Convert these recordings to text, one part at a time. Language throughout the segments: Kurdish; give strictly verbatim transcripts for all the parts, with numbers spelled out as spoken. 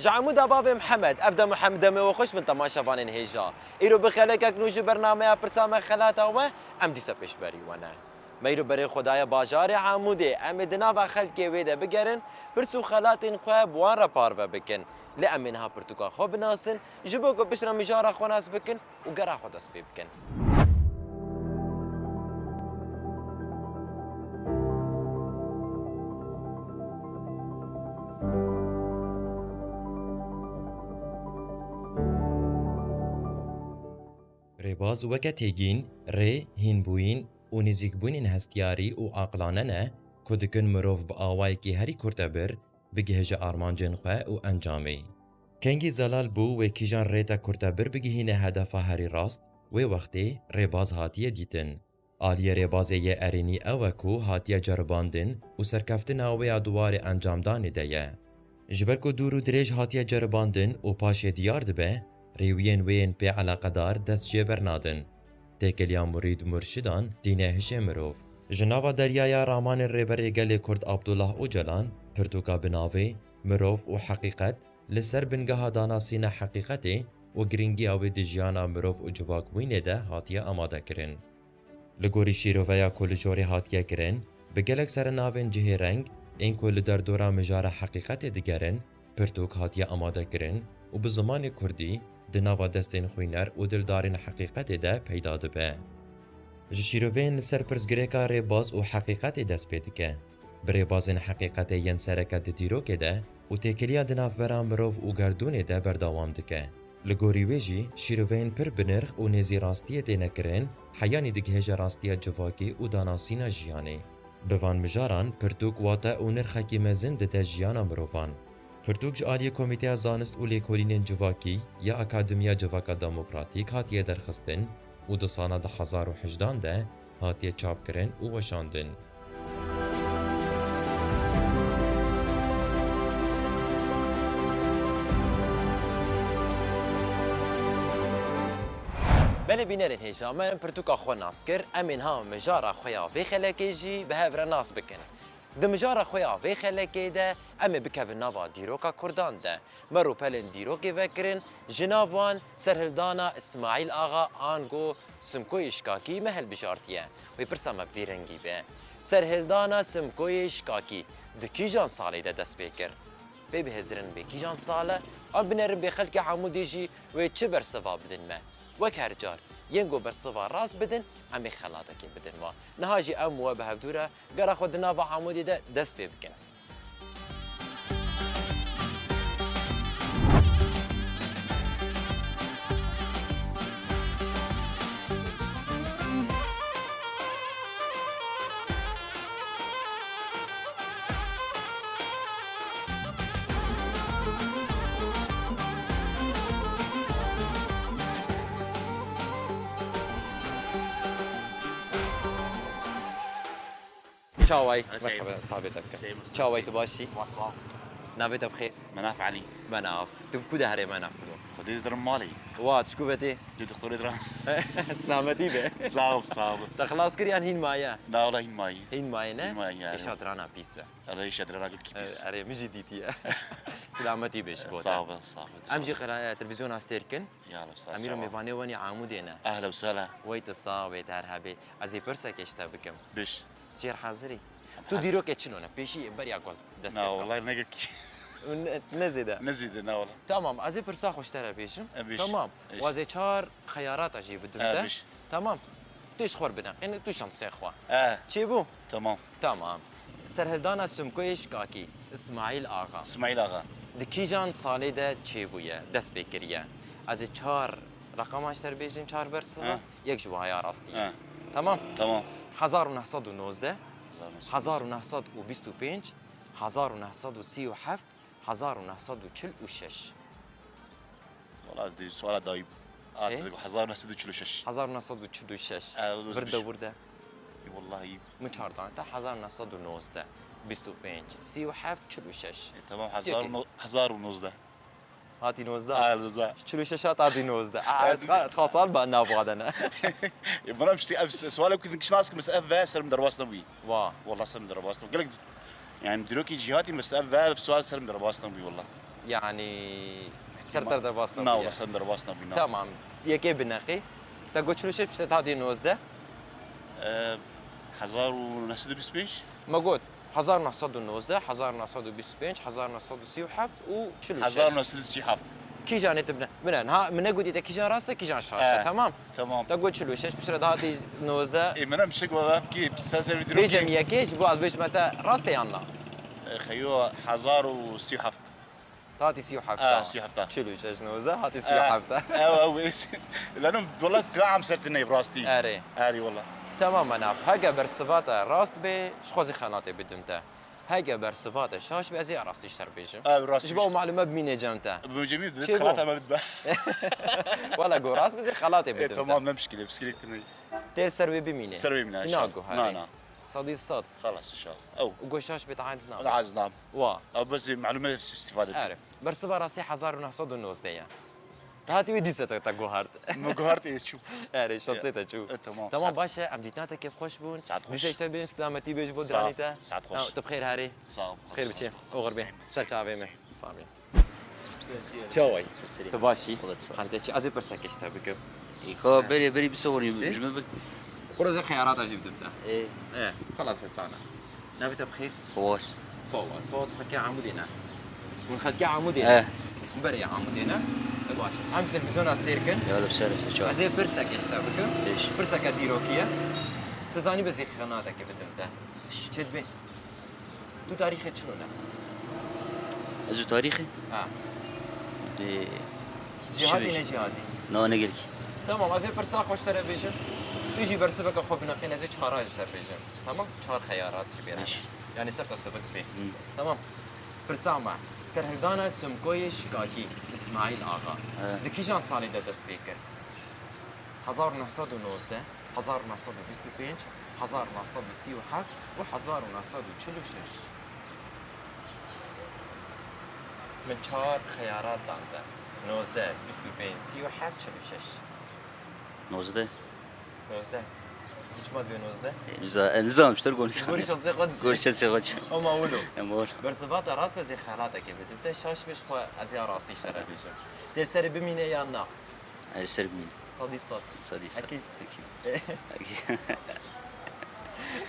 Ji Amûda bavê Mihemed, ev dem û hem demê we xweş bin temaşevanên hêja. Îro bi xelekek nû ji bernameya Pirsa Me Xelata we, em dîsa pêşberî we ne. Me îro berê xwe daye bajarê Amûdê, em ê di nava xelkê wê de bigerin, pirs û xelatên xwe bi wan re parve bikin. Lê em ê niha pirtûka xwe binasin, ji bo ku piştre mijara xwe nas bikin û gera xwe dest pê bikin. Rêbaz weke têgîn, rê, hînbûyîn û nêzîkbûnên hestiyarî û aqilane ne ku dikin mirov bi awayekî herî kurtebir bigihêje armancên xwe û encamê. Kengî zelal bû wê kîjan rê te kurtebir bigihîne hedefa herî rast, wê wextê rêbaz hatiye dîtin. Aliyê rêbazê yê erênî ew e ku hatiye ceribandin û serkeftina wê ya di warê encamdanê de ye. Ji ber ku dûr û dirêj hatiye ceribandin û paşê diyar dibe, rêwiyên wê yên pê eleqedar dest jê bernadin. Têkiliya murîd murşidan tîne hişê mirov. Ji nava deryaya ramanên Rêberê Gelê Kurd Abdullah Ocalan pirtûka bi navê Mirov û Heqîqet li ser bingeha danasîna heqîqetê û girîngiya wê di jiyana mirov û civakbûyînê de hatiye amadekirin. Li gorî şîroveya ku li jorê hatiye kirin, bi gelek sernavên cihêreng ên ku li derdora mijara heqîqetê digerin, pirtûk hatiye amadekirin û bi zimanê kurdî di nava destên xwîner û dildarên heqîqetê de peyda dibe. Ji şîroveyên li ser pirsgirêka rêbaz û heqîqetê dest pê dike. Bi rêbazên heqîqetê yên sereke di dîrokê de û têkiliya di navbera mirov û gerdûnê de berdewam dike. Li gorî wê jî şîroveyên pir bi nirx û nêzî rastiyê têne kirin, heyanî digihêje rastiya civakî û danasîna jiyanê. Bi van mijaran pirtûk wate û nirxekî mezin dide jiyana mirovan. Pirtûk ji aliyê Komîteya Zanist û Lêkolînên Civakî ya Akademiya Civaka Demokratîk hatiye derxistin û di sala du hezar û hejdan de hatiye çapkirin û weşandin. Belê bînerên hêja me pirtûka xwe nas kir, em ê niha mijara xwe ya vê xelekê jî bi hev re nas bikin. Di mijara xwe ya vê xelekê de em ê bikevin nava dîroka Kurdan de. Me rûpelên dîrokê vekirin, ji nav wan serhildana Îsmaîl Axa ango Simkoyê Şikakî me hilbijartiye. Wê pirsa me bi vî rengî be. Serhildana Simkoyê Şikakî di kîjan salê de dest pê kir? Pê bihêzirin bê kîjan sal e, an binerin bê xelkê Amûdê jî wê çi bersiva bidin me. Wek her car, yên ku bersiva rast bidin, em ê xelatekê bidin wan. Niha jî em û we bi hevdû re gera xwe di nava Amûdê de dest pê bikin. Çaway. Merhaba, saxbê te bikim. Çaway, tu baş î? Wa sağ ol. Navê te bi xêr? Menaf Elî. Menaf. Tu bi ku de herê Menaf bû? Xwedê ez dirim malê. Wa, tu ji ku ve tê? Tu dixtorê diran. Silametî be. Sağ ol, sağ ol. Te xilas kir yan hîn maye? Na, wala hîn maye. Hîn maye ne? Hîn maye, yani. Êşa dirana pîs e. Erê, êşa dirana gelkî pîs. Erê, min jî dîtiye. Silametî be ji bo te. Sağ ol, sağ ol. Em jî qira-, televîzyona Stêrk in. Ya, sağ ol. Em îro mêvanê wan ê Amûdê ne. Ehla û sehla. Wey te sax, wey te her hebê. Ez ê pirsekê ji te bikim. Biş. Jêr hazirî. Tu dîrokê çilo ne? Pêşî beriya ku ez dest pê bikim. Na, wallahî ne gelkî. Ne, ne zêde? Ne zêde, na wala. Tamam, ez ê pirsa xwe ji te re bêjim. E, bêj. Tamam. Bêj. Wazê çar xeyarata jî bidim te. E, bêj. Tamam. Tu ji xwe re bineqîne, tu şansê xwe. E. Çêbû? Tamam. Tamam. Serhildana Simkoyê Şikakî, Îsmaîl Axa. Îsmaîl Axa. Di kîjan salê de çêbûye, dest pê kiriye? Ez ê çar reqeman ji te re bêjim, çar bersiva. E. Yek ji waya rastî ye. He. Tamam? Tamam. Hezar û neh sed û nozdeh, hezar û neh sed û bîst û pênc, hezar û neh sed û sî û heft, hezar û neh sed û çil û şeş. Wala, di suala dayî bû. Ê? Hezar û neh sed û çil û şeş. Hezar û neh sed û çil û şeş. E, o da Vir de, vir de. Ê, wallahî. Min çar dan te, hezar û neh sed û nozdeh, bîst û pênc, sî û heft, çil û şeş. E, tamam, hezar û neh, hezar û nozdeh. Hatî nozdeh. Ha, nozdeh. Çil û şeş hat, hatî nozdeh. Ha, evet. Çiqa, çiqa sal ba nava de ne? E, bana işte ev s-, sual ku kişi nasıl mesela ev ve serim derbas ne bûyî. Wa. Wallah serim derbas ne. Gelek yani dîrokî cîhatî mesela ev ve sual serim derbas ne bûyî wallah. Yanî ser te derbas nebûye. Na, wela ser derbas nebûye, na. Tamam. Yekê bineqî. Te got çil û şeş piştre te hatî nozdeh. E, hezar û neh sed û bîst û pênc? Me got hezar û neh sed û nozdeh, hezar û neh sed û bîst û pênc, hezar û neh sed û sî û heft û çil û şeş. Hezar û neh sed û sî û heft. Kîjan ê tu bine? Bine, ha, min negotî te kîjan rast e, kîjan şaş e, E, tamam? Tamam. Te got çil û şeş, piştre de hatî nozdeh. Ê, min em şik we bikî, ser ser vî dîrokê. Bêjim yekê, ji bo ez bêjime te rast e yan na? E, xeyo hezar û sî û heft. Te hatî sî û heft. E, sî û heft. Çil û şeş nozdeh, hatî sî û heft. E, ew, ew, ê. Lenim wela dira em ser tine rastî. Erê. Erê, wela. Tamam, me nav. Heke bersiva te rast bê, ji xwe zî xelatê bidim te. Heke bersiva te şaş be, ez ê rastî ji te re bêjim. Ev rastî. Ji bo malûme bimîne cem te. Bimîne cem te, xelata me bidbe. Wela go rast be, ez ê xelatê bidim te. E, tamam, ne muşkil e, pişkirîk tine. Tê ser wê bimîne. Ser wê bimîne, inşallah. Naguherî. Na, na. Sedî sed. Xelas, inşallah. Ew. Go şaş be, te aciz nam. Aciz nam. Wa. Ew bes malûme îstîfade bike. Erê. Bersiva rastî hezar û neh sed û nozdeh ye. Te hatî wê dîse te, te guhart. Me guhart ê çû. Erê, şansê te çû. E, tamam, tamam, saet. Baş e, em dîtina te kêfxweş bûn. Saet xweş. Dîse ji te bêjin silametî bê ji bo diranî te. Saet xweş. Ha, tu bi xêr herî. Sağ ol. Xêr biçî. Oxir bê. Ser çavê me. Sağ bê. Çawa yî? Ser serî. Tu baş î? Xwedê sağ. Halê te çi? Ez ê pirseke ji te bikim. Î ka berê, berê bisewerî, ji min bik. Qura ez ê xeyarata jî bidim te. Ê. E, xelas, hesana. Navê te bi xêr? Fawaz. Fawaz. Fawaz xelkê Amûdê ne? Hûn xelkê Amûdê ne? Eh. Berê Amûdê ne? E, baş e. Em ji televîzyona stêr kin. Ya, li ser, ser çav. Ez ê pirseke ji te bikim. Pêş. Pirseke dîrokî ye. Tu zanî, ez ê xelateke bidim te. Pêş. Çêdibê? Tu tarîxê çilo ne? Ez û tarîxê? Ha. Ê, Cîhatî çi ne bêjim? Cîhatî? Na, ne gelkî. Tamam, ez ê pirsa xwe ji te re bêjim. Tu jî bersiveke xwe bineqîn, ez ê çara ji te re bêjim. Tamam? Çar xeyarat jî bêre. Pêş. Yanî ser te sivik bê. Hı. Tamam. Pirsa me. Serhildana Simkoyê Şikakî, Îsmaîl Axa. He. Di kîjan salê de dest pê kir? Hezar û neh sed û nozdeh, hezar û neh sed û bîst û pênc, hezar û neh sed û sî û heft û hezar û neh sed û çil û şeş. Min çar xeyarat dan te. Nozdeh, bîst û pênc, sî û heft, çil û şeş. Nozdeh. Nozdeh. Hiç ma dibe nozdeh? E, niza-, e, nizam, işte, gol. Gorî şansê xwe diçe. Gorî şansê xwe diçe. Ama wilo. Ama wilo. Bersiva te rast be, ez ê xelatekê bidim te, şaş be, ji xwe ez ê ya rastî ji te re bêjim. Tê serê bimîne yan na? Ez ser bimîne. Sedî sed. Sedî sed. Ekî. Ekî. Ekî.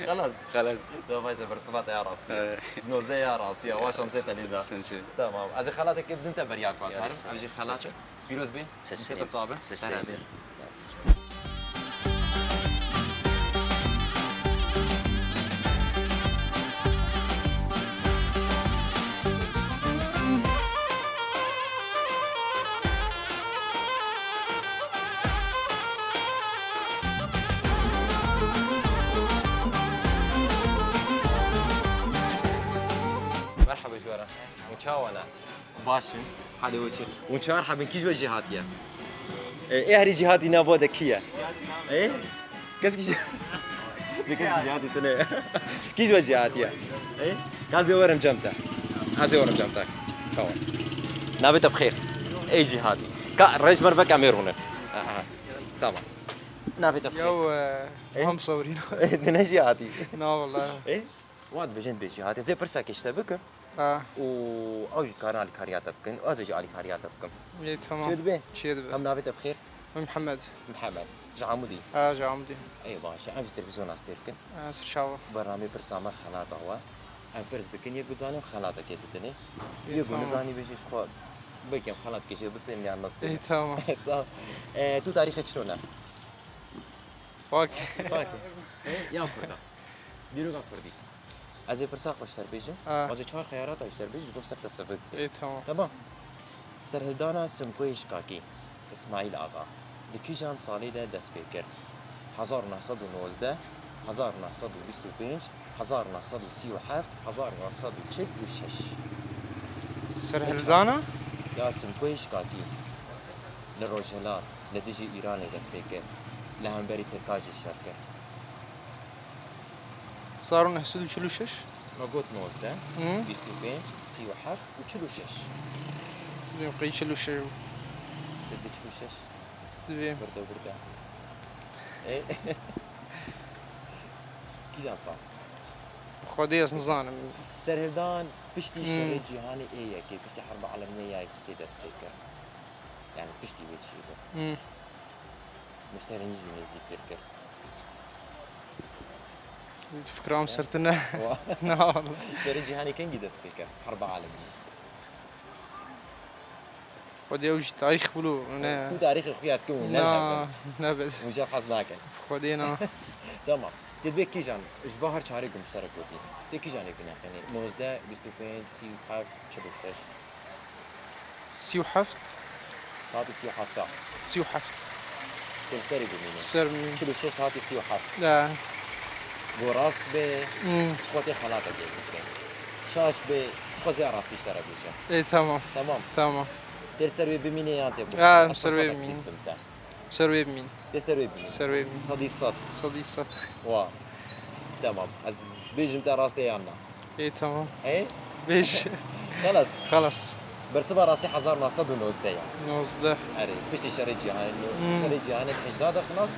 Xelas. Xelas. Da baş e, bersiva te ya rastî. Evet. Nozdeh ya rastî ya, wa şansê te lê da. Şansê. Tamam. Ez ê xelatekê bidim te beriya ku ez herim. Ya, sağ ol. Ev jî xelat. Sağ ol. Pîroz bê. Sesini. Dîse te sabe. Sesini. Herhalde. Merhaba ji we re. Hûn çawa ne? Baş in. Halê we çi? Hûn çar hebin, kî ji we jî hatiye? E, ê herî jî hatî nava de kî ye? E? Kes kî jî, bir kes kî jî hatî tune. Kî ji we jî hatiye? E? Ez ê werim cem te. Ez ê werim cem te. Tamam. Navê te bi xêr. Ê jî hatî. Ka rej mer veke mêr hûne. Aha. Tamam. Navê te bi xêr. Yaw, e, E? Ham sawrîno. E, tu ne jî hatî. Na wala. E? Wa dibêjin dibê jî hatî. Ez ê pirsekê ji te bikim. Ha. Û ew jî dikarin alîkariya te bikin. Ez ê jî alîkariya te bikim. Ê, tamam. Çê dibe? Çê dibe. Em navê te bi xêr? Min Mihemed. Mihemed. Ji Amûdî? Ha, ji Amûdî. Ê, baş e. Em ji televîzyona stêr kin. Ha, ser çava. Bernameyê pirsa me xelata we. Em pirs dikin, yek ku zanin xelatekê didinê. Ê, yek ku tamam. Nizanî bêjî ji xwe. Belkî em xelat kişê bistên yan nestê. Ê, tamam. Sağ ol. E, tu tarîxê çilo ne? Pak. Pak. E, ya Kurda. Dîroka Kurdî. Ez ê pirsa xwe ji te re bêjim. Ha. Ez ê çar xeyarata ji te re bêjim, ji bo ser te sivik bê. Ê, tamam. Tamam. Serhildana Simkoyê Şikakî, Îsmaîl Axa, di kîjan salê de dest pê kir? Hezar û neh sed û nozdeh, hezar û neh sed û bîst û pênc, hezar û neh sed û sî û heft, hezar û neh sed û çil û şeş. Serhildana? Ya Simkoyê Şikakî. Li Rojhilat, li dijî Îranê dest pê kir. Li hemberî Tirkan jî şer kir. Hezar û neh sed û çil û şeş? Me got nozdeh, Hı? bîst û pênc, sî û heft û çil û şeş. Sibê qey çil û şeş bû. Dibê çil û şeş. Sibê. Birde birde. E? Kîjan sal? Xwedê ez nizanim. Serhildan piştî Hmm. şerê cîhanê ê yekê, piştî herba alemî yê yekê dest pê kir. Yani piştî wê çiyê bû. Hmm. Muşterî jî nêzîktir kir. Fikram ser tine. Wa. Na, wala. Şerê cîhanê kengî dest pê kir? Herba alemî. Xwedê ew jî tarîx bû, ne. Tu tarîxê xwe yad kim û ne Na, ne be. Û jî hez nakin. Xwedê na. Tamam. Tê dibê kîjan, ji va her çarê ku muşterek gotî. Tê kîjanê bineqenî? Nozdeh, bîst û pênc, sî û heft, çil û şeş. Sî û heft. Hatî sî û heft. Sî û heft. Tê li serî bimîne. Ser min. Çil û şeş hatî sî û heft. De. Ku rast be, Hmm. çiqo tê xelata tê bikirê. Şaş be, çiqo zê rastî ji te re bêje. Ê, tamam. Tamam. Tamam. Tê li ser wê bimîne yan tê bû? Ya, Ez ser xwe wê sade bimîne. dîtim te. Ser wê bimîn. Tê ser wê bimîne. Ser wê bimîn. Sedî sed. Sedî sed. Wa. Tamam. Ez bêjim te rastê yan na. Ê, tamam. Ê? Bêj. Xelas. Xelas. Bersiva rastî hezar neh sed û nozdeh ya. Nozdeh. Erê, piştî şerê cîhanê, Hmm. şerê cîhanê hejda de xilas,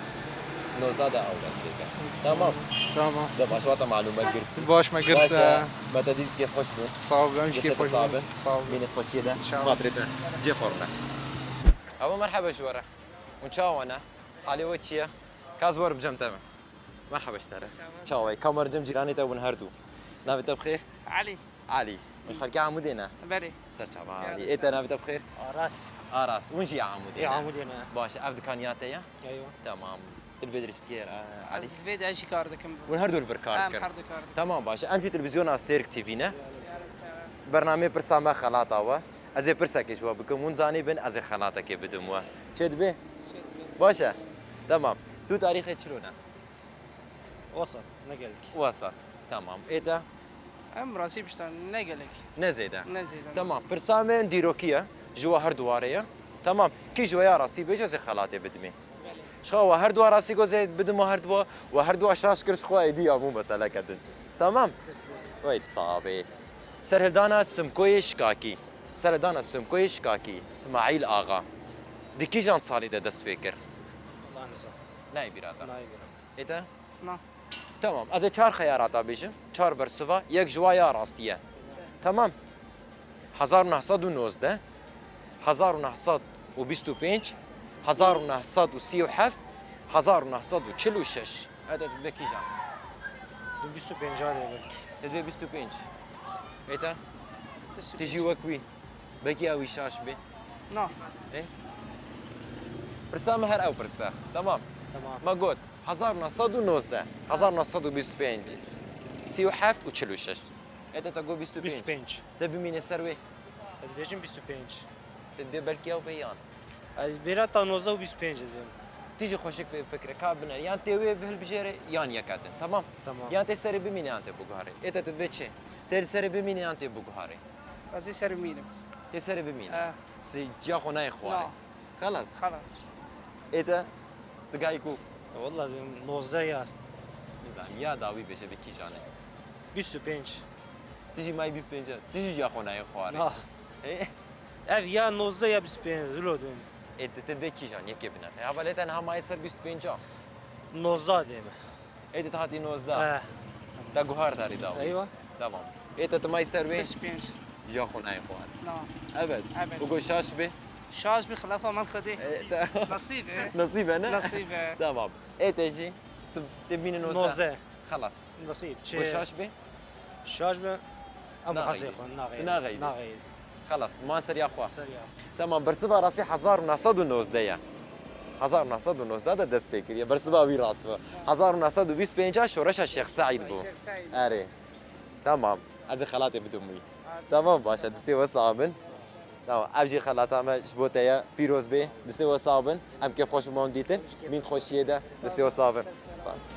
nozdeh de ew dest pê kir. Tamam. Tamam. De baş, wata malûme girt. Baş me girt. Baş e, e, me te dî kê xweş bû. Sağ ol, ben Destê jî te xweş sağ bû. bin. Sağ ol. Mînê xweşiyê de. Sağ ol. Xatirê te. Cê xwe rûne. Ewa merheba ji we re. Hûn çawa ne? Halê we çi ye? Ka ez we re bicem te me. Merheba ji te re. Çawa ye? Ka me re cem cîranê te hûn her du. Navê te bi xêr? Elî. Elî. Hûn ji xelkê Amûdê ne? Berê. Ser çava Ya, Elî. ser Ê te navê te bi xêr? Aras. Aras. Hûn jî ya Amûdê Ya ne? Amûdê ne. Baş e. Ev dikan ya te ye? Eywa. Tamam. Tu li vê diriştikê ye, e, Elî? Ez li vê de jî kar dikim. Hûn her du li vir kar Em dikin. her du kar dikin. Tamam, baş e. Em jî televîzyona Stêrk T V ne. Bernameyê pirsa me xelata we. Ez ê pirsekê ji we bikim. Hûn zanîbin, ez ê xelatekê bidim we. Çê dibe? Baş e. Tamam. Tu tarîxê çilo ne? Wesat, ne gelek. Wesat. Tamam. Ê te? Em rastî pişta ne gelek. Ne zêde. Ne zêde. Tamam. Pirsa me dîrokî ye. Ji we her duwarê ye. Tamam. Kî ji we ya rastî bêje, ez ê xelatê bidimê. Şixa we her dua rastî go zê bidim we her dua. We her dua şaş kir, şixa êdî ya bû meseleke din. Tamam. Weyt sabe. Serhildana Simkoyê Şikakî. Serhildana Simkoyê Şikakî. Îsmaîl Axa. Di kîjan salî de dest pê kir? Allah nizam. Nayê bîra te. Nayê bîra. Ê te? Na. Tamam. Ez ê çar xeyarata bêjim. Çar bersiva. Yek ji wa ya rastî ye. Tamam. Hezar û neh sed û nozdeh, hezar û neh sed û bîst û pênc, hezar û neh sed û sî û heft, hezar û neh sed û çil û şeş. Ê te dibe kîjan? Di bîst û pênca de belkî. Te dibe bîst û pênc. Ê te? Bîst û pênc. Tu jî wek wî. Belkî ew wî şaş bê. Na. Ê? Pirsa min her ew pirsa. Tamam. Tamam. Me got hezar neh sed û nozdeh, hezar neh sed û bîst û pênc, sî û heft û çil û şeş. Ê te, te got bîst û pênc. Bîst û pênc. Te bimîne ser wê. Ez bêjim bîst û pênc. Te dibê belkî ew bê yan. Ez bêra ta nozdeh û bîst û pênc dibêm. Tu jî xweşik pê fikre ka biner. Yan tê wê hilbijêre yan yeke din. Tamam? Tamam. Yan tê serê bimîne yan tê biguharê. Ê te, te dibê çi? Tê li serê bimîne yan tê biguharê. Ez ê ser mînim. Tê serê bimîne. Eh. Si ciya xwe nayê xwarê. Na. Xelas. Xelas. Ê te digayî ku? Walla nozdeh ya. Nizam ya dawî bêje bi kîjan e. Bîst û pênc. Tu jî mayî bîst û pênc e. Tu jî ciya xwe nayê xwarê. Ah. Ê, Ev ya nozdeh ya bîst û pênc, wilo dibêm. ê te, te dibê kîjan? Yekê biner. Hevalê te niha mayê ser bîst û pênc a. Nozdeh dême. Ê te hatî nozdeh. Eh. Te guhar tarî dawî. Eywa. Tamam. Ê te, tu mayî ser wê? Bîst û pênc. Ciya xwe nayê xwarê. Na. Evet. Evet. Bigo şaş be. Şaş bi xilafa man xwedê. Ê, te- Nasîb e. Nasîb e ne? Nasîb e. Tamam. Ê te jî? Tu, tu bîne nozdeh. Nozdeh. Xelas. Nasîb. Bigo şaş be. Şaş be. Em Naxeyî. Hezê xwe naxeyî. Naxeyî. Naxeyî. Xelas. Man ser ya xwe. Ser ya. Tamam, bersiva rastî hezar û neh sed û nozdeh ye. Hezar û neh sed û nozdeh de dest pê kiriye. Bersiva wî rast bû. Hezar û neh sed û bîst û pênc a şoreşa Şêx Seîd bû. Erê. Tamam. Ez ê xelatê bidim wî. Tamam, baş e. Destê we sax bin. Tamam. Ev jî xelata me ji bo te ye. Pîroz bê. Destê we sax bin. Em kêfxweş bûn me hûn dîtin. Mîn xweşiyê de. Destê we sax bin. Sax bin.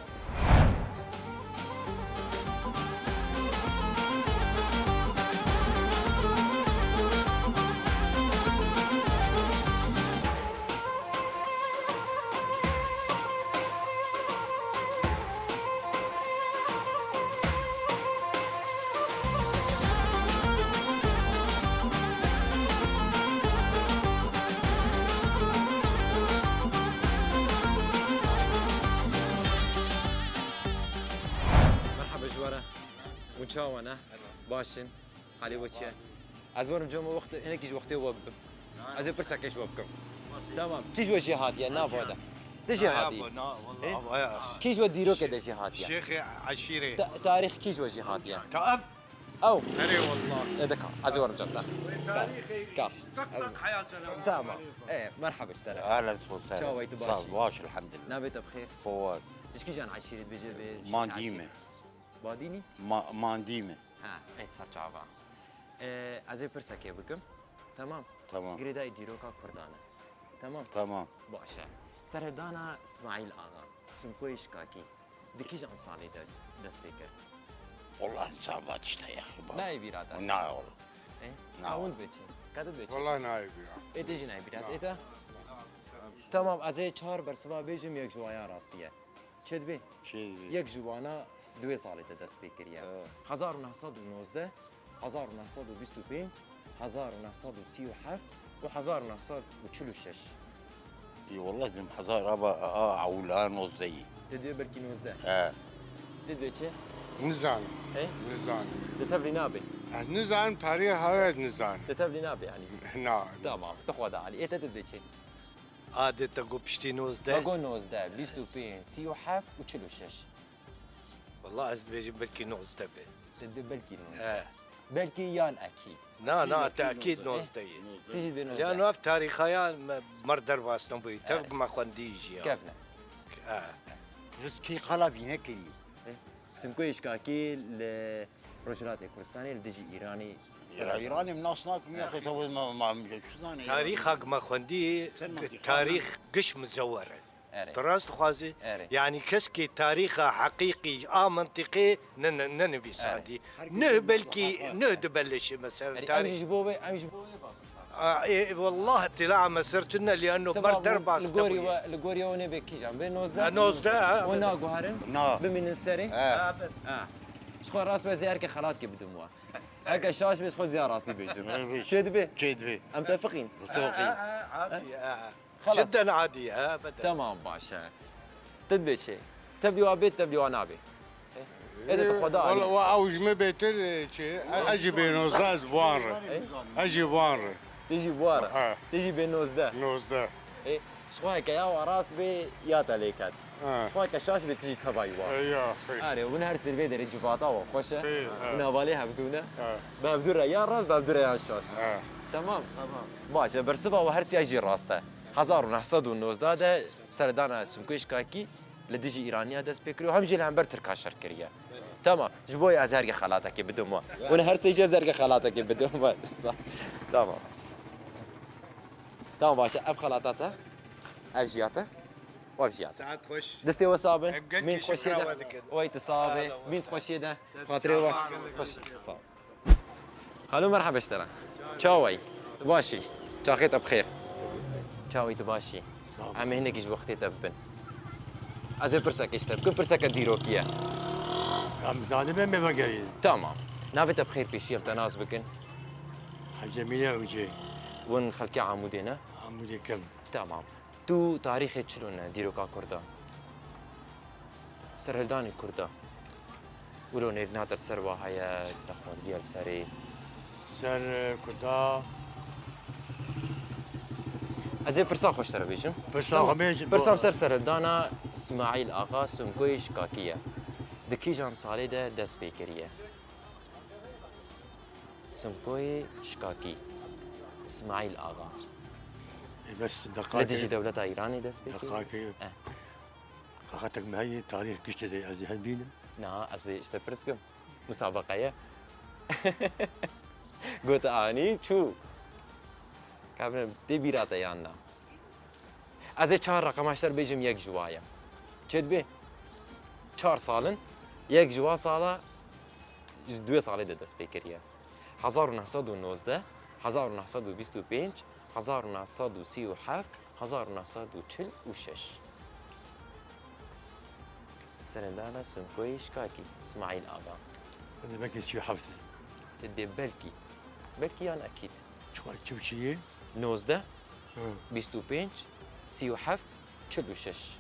Hûn çawa ne? Baş in? Halê we çi ye? Ez werim cem wextê, hinekî ji wextê we bibim. Ez ê pirsekê ji we bikim. Tamam. Kî ji we jê hatiye? Nava de. Tu jê hatî? Kî ji we dîrokê de jê hatiye? Şêxê eşîrê. Ta-, tarîx kî ji we jê hatiye? Ew. Erê wallah. E, dika. Ez ê werim cem te. Ka. Tamam. E, merhaba ji te re. Ahlen ve sehlen. Çawa yî, tu baş î? Sağ ol, baş, elhamdülillah. Navê te bi xêr? Fawaz. Tu ji kîjan eşîrê dibêje bê? Mandî me. Badînî? Ma-, Mandî me. Ha, ê ser çava. E, ez ê pirsekê bikim. Tamam. Tamam. Girêdayî dîroka Kurdan e. Tamam. Tamam. Baş e. Serhildana Smaîl Axa, Simkoyê Şikakî, di kîjan salê de dest pê kir? Wallah, çava tişta ye, xirba. Nayê bîra te? Na, wallah. E? Na, wallah. Ka hûn dibê çi? Ka tu dibê çi? Wallah nayê bîra. Ê te jî nayê bîra. Na. Ê te? Tamam, ez ê çar bersiva bêjim, yek ji wayan rastî ye. Çêdibê? Çêdibê. Yek ji wana di wê salê de dest pê kiriye. Evet. Hezar û neh sed û nozdeh, hezar û neh sed û bîst û pênc, hezar û neh sed û sî û heft û hezar û neh sed û çil û şeş. Ê, wallah, dim hezar ava, a, ewil, a nozdehî. Te dibê belkî nozdeh. He. Te dibê çi? Nizanim. He? Nizanim. Te tevlî nabê? Ez nizanim, tarîxa wê ez nizanim. Te tevlî nabê, yanî? Na. Tamam, tu xwe de alî. Ê te, te dibê çi? Adê te got piştî nozdeh. Me got nozdeh, bîst û pênc, sî û heft û çil û şeş. Wallah ez dibêjim belkî nozdeh be. Te dibê belkî nozdeh. He. Belkî yan ekîd. Na, na, te ekîd nozdeh ye. Tu jî dibê nozdeh. Lano ev tarîxayan me, mer derbas nebûyî. Tev me xwendî jî ya. Kevne. He. Riskî qala vîne kirî. Simkoyê Şikakî li Rojhilatê Kurdistanê li dijî Îranê. Ya, Îranê min nas nakim, ya, xeta ma, ma, ma, çi zanê ya? Tarîxa me xwendî, tarîx giş mizewer e. Erê. Tu rast dixwazî? Erê. Yanî keskê tarîxa heqîqî a mentiqê ne, ne, ne nivîsandî. Erê. Neh belkî, neh dibelleşê mesela. Erê, em jî ji bo wê, em ji bo wê bapirsan. A, ê, wallah tila me ser tune, lianno ber derbas nebûye. Li gorî we, li gorî we nê bê kîjan? Bê nozdeh? Ha, nozdeh, ha. We naguherin? Na. Bimînin serê? Ha. Ha, bê. Ha. Ji xwe rast be, zê herke xelatke bidim we. Heke şaş bê, ji xwe ziya rastî bêjim. Çê dibê? Çê dibê. Em tefiqîn? Tefiqîn. Ha, ha, ha, adî, ha, ha. Xelas. Cidden adî, ha, bede. Tamam, baş e. Te dibê çê? Tevlî wa bê, tevlî wa nabê. Ê de tu xwe da alî. Wala, wa ew ji me bêtir, e, çê? E, ez jî bê nozdeh, ez bi wan re. E? Ez jî bi wan re. Tê jî bi wan re. Ha. Tê jî bê nozdeh. Nozdeh. Ê, ji xwe heke ya wa rast bê, ya te lê ket. Ha. Ji xwe heke şaş bê, tu jî tevayî wa. E, ya, xêr. Erê, hûn her sêr vê derê civata wa xweş e. Xêr, ha. Hûn hevalê hevdû ne. Ha. Bi hevdû re ya rast, bi hevdû re ya şaş. Ha. Temam? Temam. Baş e, bersiva we her sêya jî rast e. Hezar û neh sed û nozdeh de serdana Simkoyê Şikakî li dijî Îraniya dest pê kiriye û hem jî li hember Tirka şer kiriye. Tamam, ji bo ez herge xelatekê bidim we. Hûn her sê jî ez herge xelatekê bidim we. Tamam. Tamam, baş e, ev xelata te, ev jî ya te, û ev jî ya te. Saet xweş. Destê we sabin. Mîn xweşê de. Wey tu sabê. Mîn xweşê de. Xatirê we. Xweş. Sağ ol. Xalo, merheba ji te re. Çawa yî? Tu baş î? Çaxê te bi xêr. Çawa yî, tu baş î? Sağ ol. Em ê hinekî ji wextê te bibin. Ez ê pirsekê ji te bikim, pirseke dîrokî ye. Em zanî me, me vegerî. Tamam. Navê te bi xêr pêşî em te nas bikin. Hecî Emîn e Ucê. Hûn xelkê Amûdê ne? Amûdê kem. Tamam. Tu tarîxê çilo ne, dîroka Kurda? Serhildanê Kurda. Wilo nêrîna te li ser wa heye, te xwendiye li serê? Ser, e, Kurda. Ez ê pirsa xwe ji te re bêjim. Pirsa xwe bêjim. Tamam. Pirsam ser serhildana Smaîl Axa Simkoyê Şikakî ye. Di kîjan salê de dest pê kiriye? Simkoyê Şikakî, Îsmaîl Axa. Ê, bes deqakê. Li dijî dewleta Îranê dest pê kir. Deqakê. Eh. Qaxetek me heye, tarîx giştê de ez ê hel bînim. Na, ez vê ji te pirs kim. Musabeqe ye. Got anî çû. Ka binim, tê bîra te yan na? Ez ê çar reqema ji te re bêjim, yek ji wa ye. Çê dibê? Çar sal in, yek ji wa sala ji duê salê de dest pê kiriye. Hezar û neh sed û nozdeh, hezar û neh sed û bîst û pênc, hezar û neh sed û sî û heft, hezar û neh sed û çil û şeş. Serhildana Simkoyê Şikakî, Îsmaîl Axa. Hadi belkî sî û heft. Te dê belkî. Belkî yan ekîd. Çi, çi, çi ye? Nozdeh, Hı. bîst û pênc, sî û heft, çil û şeş.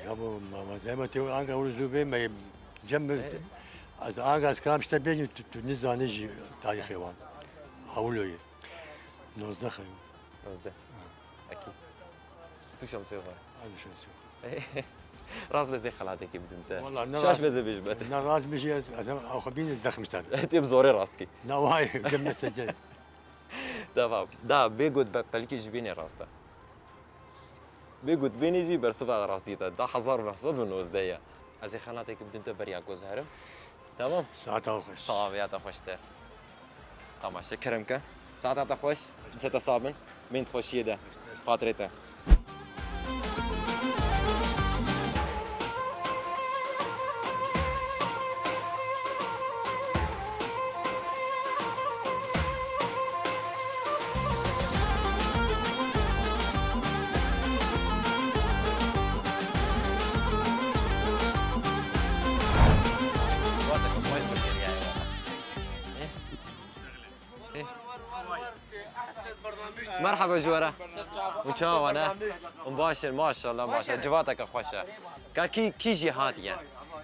Ya, Abo, ma, ma, zehmet yok, anga ulu zû bê, me, cem, E? ez anga ez kam işte bêjim, tu, tu nizanî jî tarîxê wan. Awlo ye. Nozdeh xeyo. Nozdeh. Ekî. Tu şansê xwe. Abi şansê xwe. Rast be zê xelatekê bidim te. Wala ne Şaş rast, be zê bêjim te. Ne rast bijî ez, ez, ez xwe bîne dexmiştan. Tê bi zorê rast kî. Ne vay, cem ne secde. Devam. Da bê got be pelkê jî bînê rast e. Bê got bênê jî bersiva rastî te. Da hezar û neh sed û nozdeh ye. Ez ê xelatekî bidim te beriya ku ez herim. Tamam? Saeta xweş. Sawa ya te xweştir. Tamaşe kerem ke. Saeta te xweş. Dise te sabin. Mînd xweşiyê de. Xatirê te. Merhaba ji we re. Hûn çawa ne? Hûn baş in, maşallah, maşallah. Civateke xweş e. Ka kî, kî jî hatiye?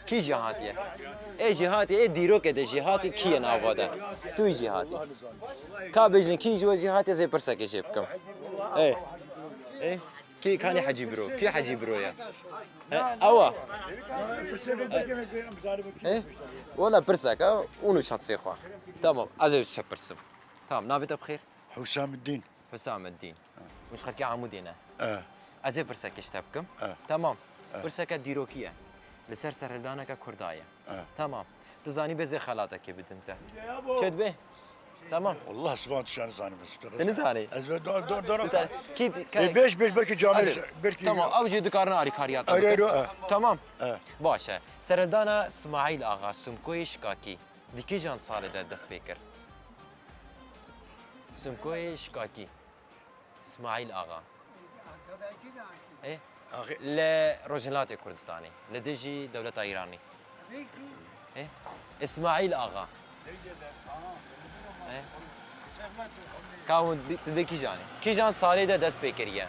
Kî jî hatiye? Ê jî hatiye, ê dîrokê de jî hatiye, kî ye nava de? Tu jî hatiye. Ka bêjin, kî ji we jî hatiye, ez ê pirsekê jê bikim. Ê. Ê. Kî kanî Hecî Biro? Kî Hecî Biro ye? He, ew e. He? Wala pirsek e, û nû şansê xwe. Tamam, ez ê şepirsim. Tamam, navê te bi xêr? Hüsamuddin. Hüsamuddin. Hûn ji xelkê Amûdê ne? E. Ez ê pirsekê ji te bikim. E. Tamam. E. Pirseke dîrokî ye. Li ser serhildaneke Kurda ye. E. Tamam. Tu zanî bê zê xelatekê bidin te. Çê dibe? Tamam. Wallah, sivan tu şan zanim. Tu nizanî? Ez ve do-, do-, do-, Tu te-, kî, ke-, Ê, beş, beş, belki cami, Azî, belki tamam, ew jî dikarin alîkariya te Ayrı bikin. ayrı, e. Tamam. E. Baş e. Serhildana Smaîl Axa Simkoyê Şikakî di kîjan salê de dest pê kir? Simkoyê Şikakî. Smaîl Axa. Ê? Axê- Li Rojhilatê Kurdistanê, li dijî dewleta Îranî. Ê? Îsmaîl Axa. Ê? Ka hûn bi-, tu dê kîjan e? Kîjan salê de dest pê kiriye?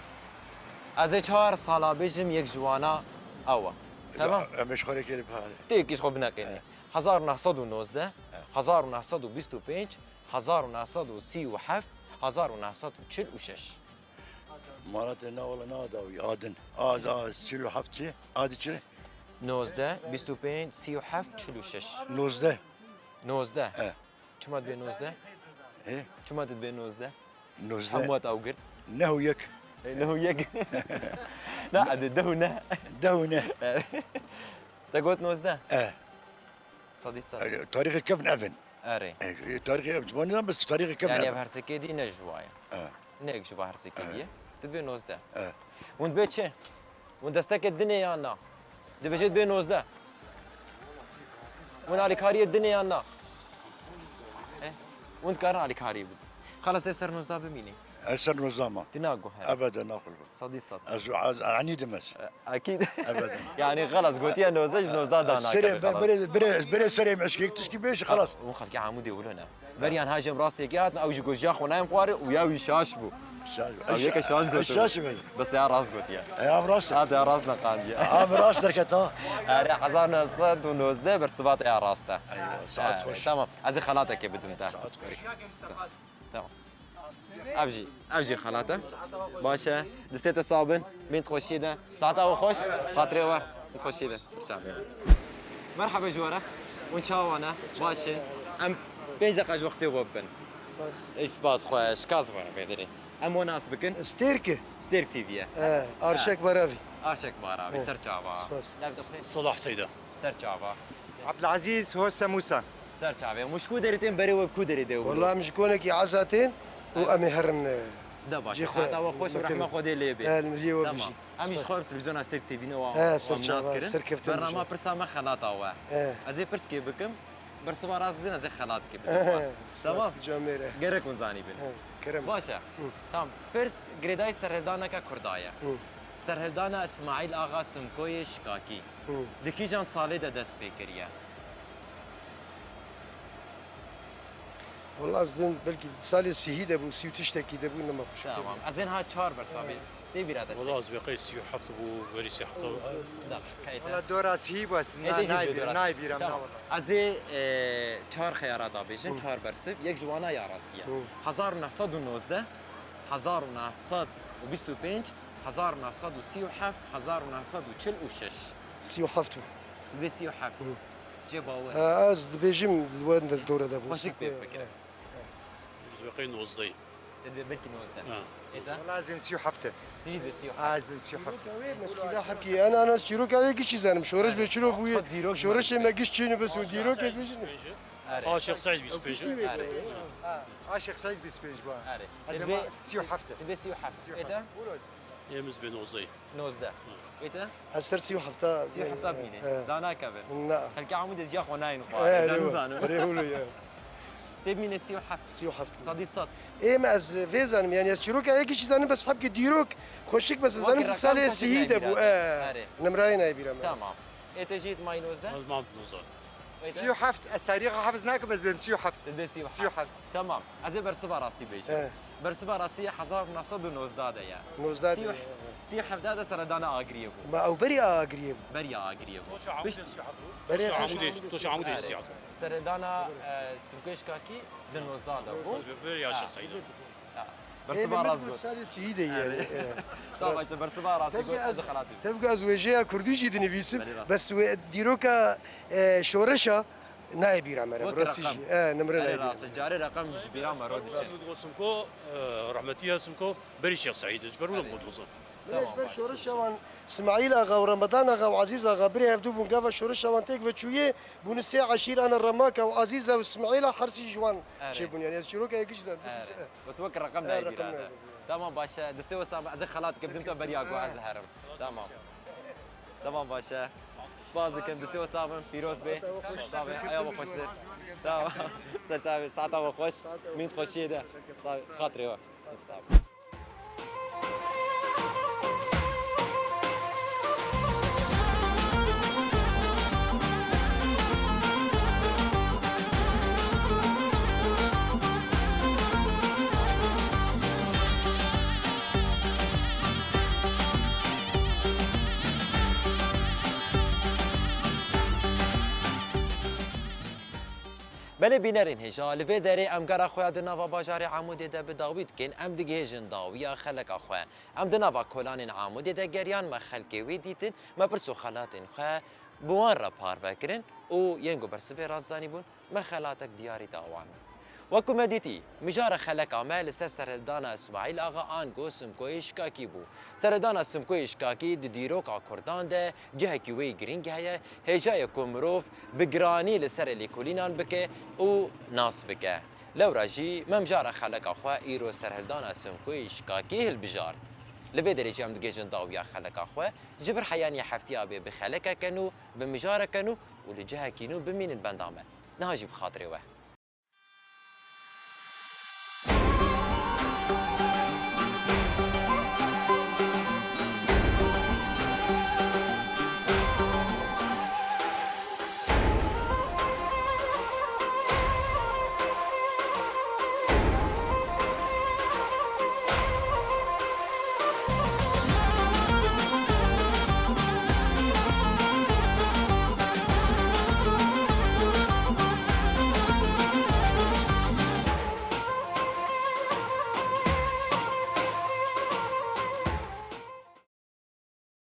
Ez ê çar sala bêjim, yek ji wana ew e. Tamam? Em ê ji xwe rê kê li pare. Tu yekî ji xwe bineqênî. Hezar û neh sed û nozdeh, hezar û neh sed û bîst û pênc, hezar û neh sed û sî û heft, hezar û neh sed û çil û şeş. Malatê na wala na da wî, adin. A, a, çil û heft çi? Adi çi? Nozdeh, bîst û pênc, sî û heft, çil û şeş. Nozdeh. Nozdeh. E. Çima dibê nozdeh? E? Çima dibê nozdeh? Nozdeh. Hemû hat ew girt. Neh û yek. E, neh û yek. Na, adi deh û neh. Deh û neh. E. Te got nozdeh? E. Sedî sed. E, tarîxê kevn ev in. Erê. E, tarîxê ev, ji bo nizam, bes tarîxê kevn Yani ev ev in. Her sekê dî ne ji wa ye. E. Ne yek ji wa her sekê E. dî ye. Tu dibê nozdeh. E. Hûn dibê çi? Hûn destekê dinê yan na? Dibêje dibê nozdeh. Hûn alîkariyê dinê yan na? E? Hûn dikarin alîkariyê bidin. Xelas ê ser nozdeh bimînî. Ez ser nozdeh ma. Tu naguhere. Ebeden naxul bim. Sedî sed. Ez, ez, ez enî dim ez. E, Akîd. Ebeden. Yani xelas gotiye nozdeh ji nozdeh da nake. Serê, be-, xelas. Bire, bire, bire serê me eşkek tişkî bêjî, xelas. Hûn xelkê Amûdê wilo ne. Beriyan ha ji em rastiyekê hatin, ew jî got jiya xwe nayêm xwarê û ya wî şaş bû. Şaş bû. Ew yeke şaş got. Şaş bû. Bes te ya rast gotiye. Ya rast. Ha, te ya rast neqandiye. Ha, rast derket ha. Erê, hezar neh sed û nozdeh bersiva te ya rast e. Eyvallah, saet xweş. Tamam, ez ê xelatekê bidim te. Saet xweş. Sa-, Tamam. Ev jî, ev jî xelat e. Baş e. Distê te sabin. Mînd xweşiyê de. Saeta we xweş. Xatirê we. Mînd xweşiyê de. Ser çavê we. Merhaba ji we re. Hûn çawa ne? Baş in. Em pênc deqa ji wextê we bibin. Spas. Ey, spas xwe. Şikaz xwe bêdirî. Em we nas bikin. Stêrk e? Stêrk T V ye. E, Arşek Baravî. Arşek Baravî. E. Ser çava. Spas. Navê te bi xêr? Salah Seyda. Ser çava. Abdulaziz Hosse Musa. Ser çavê. Hûn ji ku derê tên, berê we bi ku derê dê wilo? Wala em ji konekî Eza tên û em ê herin, e, De baş. Saeta we xweş û rehma Xwedê lê bê. He, li miriyê we bijî. Tamam. Em jî ji xwe bi televîzyona Stêrk T V ne wa, He, ser çava, serkeftin bijî. Bernama pirsa me xelata we. He. Ez ê pirskê bikim, bersiva rast bidin, ez ê xelat bikim. He, Tamam. spas, camêre. Gerek hûn zanîbin. He, kerem. Baş e. Hı. Tamam. Pirs girêdayî serhildaneke Kurda ye. Hı. Serhildana Îsmaîl Axa Simkoyê Şikakî. Hı. Di kîjan salê de dest pê kiriye? Wala ez dibêm belkî salê sîhî de bû, sî û tiştekî de bû, nema xweş. Tamam. Ez ên ha çar bersa bê. Tê bîra te çi? Wala ez bê qey sî û heft bû, berî sî heft. Daqiqeyê te. Wala dora sî bû, ez Ê, na-, dê jî nayê bê bîr-, dora sî. Nayê bîra min, Tamam. na wala. Ez ê, e, çar xeyarata bêjim, çar bersiv, yek ji wana ya rastî ye. Hı. Hezar û neh sed û nozdeh, hezar û neh sed û bîst û pênc, hezar û neh sed û sî û heft, hezar û neh sed û çil û şeş. Sî û heft bû. Dibê sî û heft. Hı. Cê bawer. E, ez dibêjim li we dora de bû. Xweşik pê fikire. Biz beqey nozdeh. Te dibê belkî nozdeh. Ha. Ê te? Wala ez ê sî û heft. Tijî dibê sî û heft. Ha, ez ê sî û heft. Wê meskîla hepkî. Ana, ana, ez çîroka wê gişî zanim. Şoreş Erê. bê çiro bûyê. Xwe dîrok Şoreşê me giş çîne bes û dîrokê bêjin. Erê. Aşık Said bîst pênc. Erê. Ha, Aşık Said bîst pênc bû. Erê. Hadi Te dibê, ma sî û heft. Te dibê sî û heft. Sî û heft. Ê te? Buyurun. Ê min dibê nozdeh. Nozdeh. Hı. Ê te? Ez ser sî û heft. Sî û heft bimîne. He. Danakevin. Na. Xelkê Amûdê ziya xwe nayên xwe. He, Ê, rê nizanim. Rê hûlû ye. Tê bimîne sî û heft. Sî û heft. Sedî sed. Ê me ez vê zanim, yani ez çîroka yekî jî zanim, bes hebkê dîrok xweşik, bes ez zanim Wekî di salê reqem xweşik sihî de bû. nayê bîra te. E. Erê. Nimrayê nayê bîra me. Tamam. Ê te jî it mayî nozdeh? Ez mam nozdeh. Ê te? Sî û heft, ez tarîxa hifz nakim, ez vêm sî û heft. Te dibê sî û heft. Sî û heft. Tamam. Ez ê bersiva rastî bêjim. He. Bersiva rastî hezar û neh sed û nozdeh de ye. Nozdeh de Sî û heft, ye. Sî û heft de seredana Agiriyê bû. Ma ew berî Agiriyê bû? Berî Agiriyê bû. Roja Amûdê Pişt- sî û heft bû. Berî Roja Pişt- Amûdê, Roja Amûdê sî û heft. Seredana, e, Simkoyê Şikakî di nozdeh de bû. Berî ya Ha. Şêx Seîdê bû. Ha. Bersiva rast got. Salê sihî de ye. Evet. Tamam, işte bersiva rastî got, ez xelatî. Tevga ez wêjeya kurdî jî dinivîsim. Belê rast. Bes wê dîroka, e, şoreşa nayê bîra me re. Wek Rastî reqem. Jî. E, nimre Belê nayê bîra. Rast. Carê reqem ji bîra me re diçe. Simko, e, rahmetî ya Simko, berî Şêx Seîd, ji ber wilo Belê. Got dozan. Belê, Tamam, ji ber baş. Şoreşa wan Smaîl Axa û Ramadan Axa û Ezîz Axa birê hevdû bûn gava şoreşa wan têk ve çûyê, bûne sê eşîr ana Remaka û Ezîza û Smaîla hersî ji wan Erê. Çêbûn. Yani ez çîroka yekî jî zanim. Erê. Bes wek reqem E, nayê reqem bîra nayê de. bîra. Tamam, baş e. Destê we sax bin. Ez ê xelat kim dim te beriya ku ez herim. Tamam. Tamam, baş e. Spas dikim. Destê we sax bin. Pîroz bê. Sax bin. Aya we xweş. Sağ ol. Serçavê. Saeta we xweş. Smît xweşiyê de. Sağ ol. Xatirê we. Sağ ol. Belê bînerên hêja, li vê derê em gera xwe ya di nava bajarê Amûdê de bi dawî dikin, em digihêjin dawiya xeleka xwe. Em di nava kolanên Amûdê de geriyan, me xelkê wê dîtin, me pirs û xelatên xwe bi wan re parve kirin û yên ku bersivê rast zanîbûn, me xelatek diyarî da wan. Wek ku me dîtî, mijara xeleka me li ser serhildana Îsmaîl Axa ango Simkoyê Şikakî bû. Serhildana Simkoyê Şikakî di dîroka Kurdan de cihekî wê yî girîng heye, hêja ye ku mirov bi giranî li ser lêkolînan bike û nas bike. Lewra jî me mijara xeleka xwe îro serhildana Simkoyê Şikakî hilbijart. Li vê derê jî em digihêjin dawiya xeleka xwe, ji vir heyanî heftiya bê bi xelekeke nû, bi mijareke nû û li cihekî nû bimînin benda me. Niha jî bi xatirê we.